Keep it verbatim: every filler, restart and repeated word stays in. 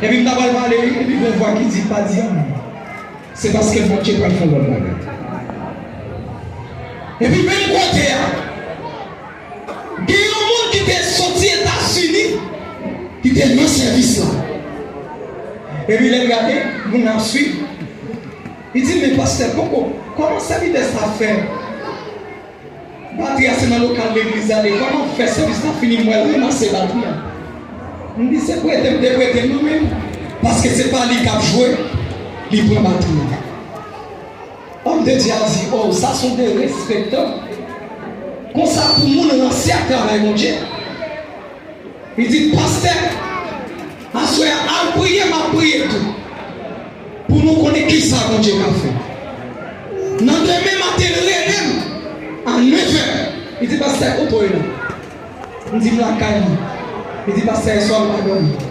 Epi m ta pral pale, wi, epi gon vwa ki di, "Pa di anyen. Se paske Bondye pral fè yon lòt bagay." Epi menm kote a, gen yon moun ki te soti Etazini, ki te nan sèvis la. Epi lè l gade, moun nan ap swiv. Li di, "Men pastè, poko, kòman sèvitè sa fè?" Batri a se nan lokal legliz la li ye. Kòman fè sèvis la fini, m wè l ranmase batri a. M di, "Se prete m te prete l nan men l." Paske se pa li k ap jwe, li pran batri a. Òm de Dye a di, "Oh, sa se yon derespektan." Konsa pou moun ranse ak travay Bondye. Li di, "Pastè, aswè a, al priye, m ap priye tou. Pou nou konnen kisa Bondye ka fè." Nan demen maten, l rele m a nevè. Li di, "Pastè, kote w ye la?" M di, "M lakay mwen." Li di, "Pastè, yèswa m pa dòmi."